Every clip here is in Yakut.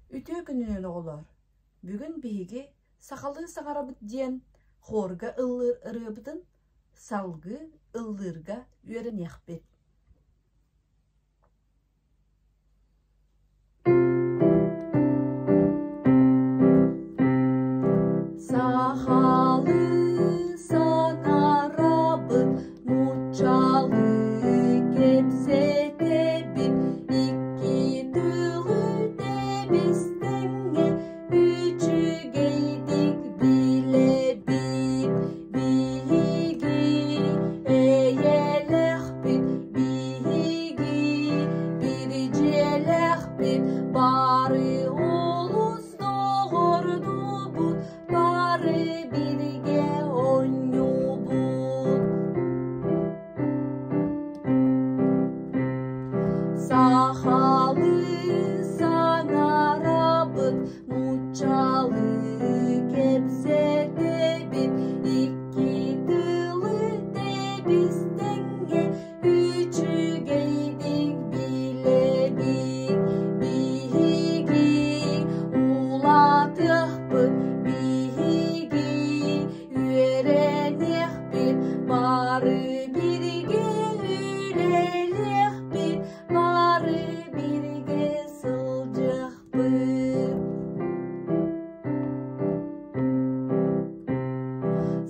Үтүө күнүнэн оҕолоор! Бүгүн биһиги сахалыы саҥарабыт диэн хуорга ыллыыр ырыабытын салгыы ыллыырга үөрэниэхпит. Сахалыы саҥарабыт, нууччалыы кэпсэтэбит, икки тылы тэбис-тэҥҥэ үчүгэйдик билэбит. Биһиги эйэлээхпит, биһиги биир дьиэлээхпит, бары олус доҕордуубут, бары бииргэ оонньуубут. Сахалыы саҥарабыт, нууччалыы кэпсэтэбит, икки тылы тэбис-тэҥҥэ үчүгэйдик билэбит. Биһиги улаатыахпыт, биһиги үөрэниэхпит, бары бииргэ үлэлиэхпит, бары бииргэ сылдьыахпыт.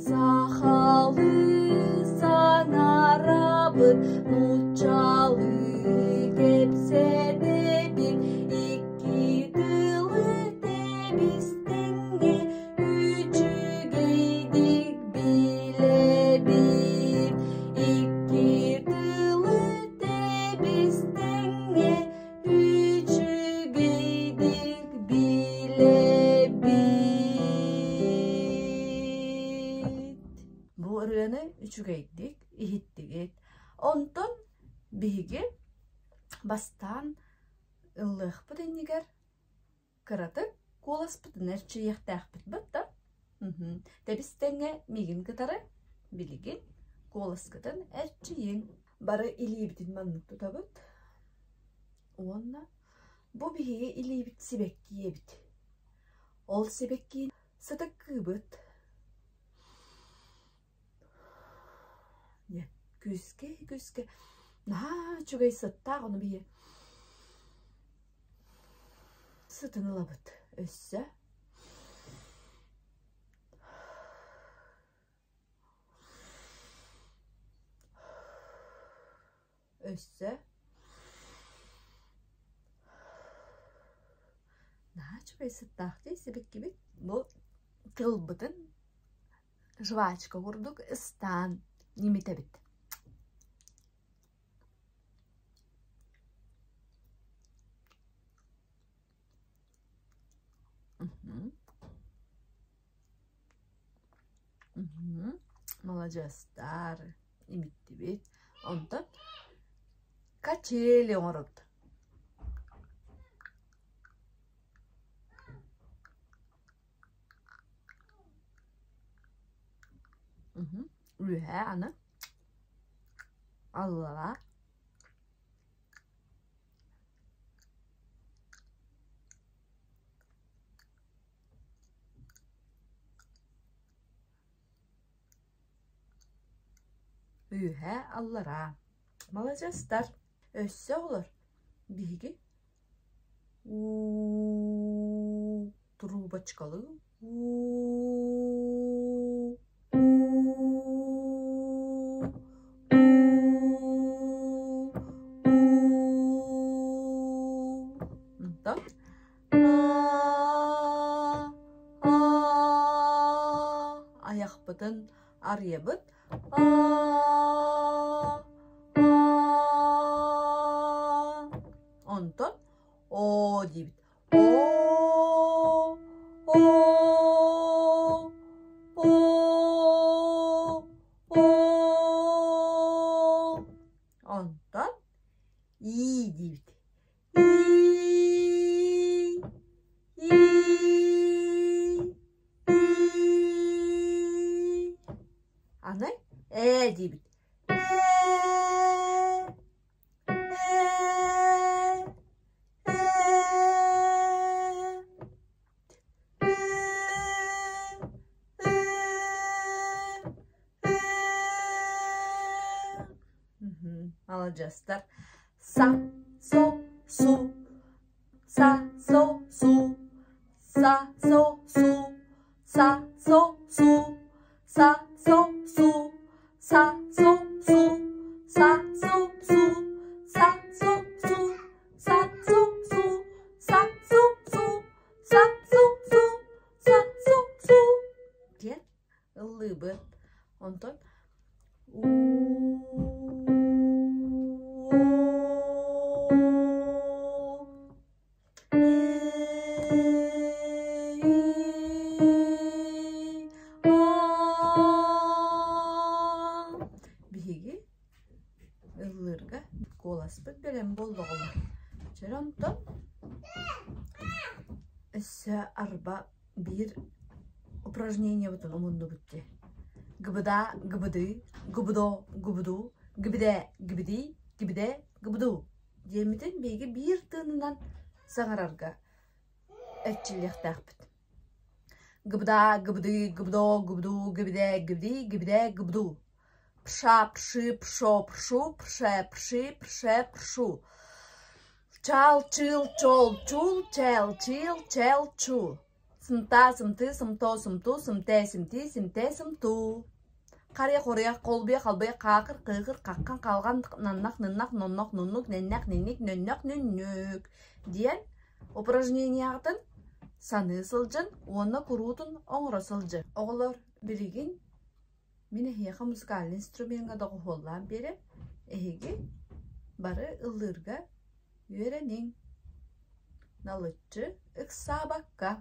Сахалыы саҥарабыт, нууччалыы кэпсэтэбит, икки тылы тэбис-тэҥҥэ үчүгэйдик билэбит. Икки тылы тэбис-тэҥҥэ үчүгэйдик билэбит. Бу ырыаны үчүгэйдик иһиттигит. Онтон биһиги бастаан ыллыахпыт иннигэр кыратык куоласпытын эрчийиэхтээхпит батта. Тэбис-тэҥҥэ миигин кытары билигин куоласкытын эрчийиҥ. Бары илиибитин маннык тутабыт уонна бу биһиги илиибит сибэкки эбит. Ол сибэккиин сытыккыыбыт. Диэн күүскэ-күүскэ наһаа үчүгэй сыттаах ону биһи сытын ылабыт. Өссө Өссө наһаа үчүгэй сыттаах дии сибиккибит. Бу тылбытын жвачка курдук ыстаан ньимитэбит. Маладьыастар, имиттибит. Онтон качели оҥоробут. Үөһээ аны аллара Үөһээ аллараа. Маладьыастар, өссө оҕолор, биһиги уу трубочкалыы уу Онтон айахпытын арыйабыт. Онтон оо диибит. Оо, оо, оо, оо. Онтон ии диибит. Ии, ии, ии. Аны ээ диибит. Ээ, ээ, ээ. Маладьыастар. Са, со, су, са, со, су, са, со, су, са, со, су, са, со, су, са, со, су, са, со, су, са, со, су, са, со, су, са, со, су, са, со, су, са, со, су диэн ыллыыбыт. Онтон Биһиги ыллыырга куоласпыт бэлэм буоллаҕына. Чэ онтон өссө арба биир упражнениебытын умуннубут дии. Гыбыда гыбыды, гыбыдо гыбыду, гибидэ гибиди, гибидэ гыбыду диэммитин биһиги биир тыынынан саҥарарга эрчиллиэхтээхпит. Гыбыда гыбыды, гыбыдо гыбыду, гибидэ гибиди, гибидэ гыбыду. Пша пши пшо пшу, пше пши пше пшу. Чал чыл чол чул, чэл чил чэл чу. Сымта сымты сымто сымту, сымтэ симти симтэ сымту. Харыйа хоруйа холбуйа халбыйа хаакыр кыыкыр хаххан халҕан наннах ныннах ноннох нуннук нэннэх нинник нөннөх нүннүк диэн упражнениеҕытын саныы сылдьын уонна куруутун оҥоро сылдьын. Оҕолор билигин мин эһиэхэ музыкальнай инструмеҥҥа доҕуһуоллаан биэрэн эһиги бары ыллыырга үөрэниҥ. Налыччы ыксаабакка.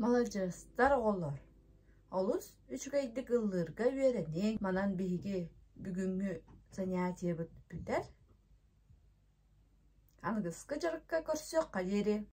Маладьыастар оҕолор, олус үчүгэйдик ыллыырга үөрэниҥ. Манан биһиги бүгүҥҥү занятиебыт бүтэр. Аныгыскы дьарыкка көрсүөххэ диэри.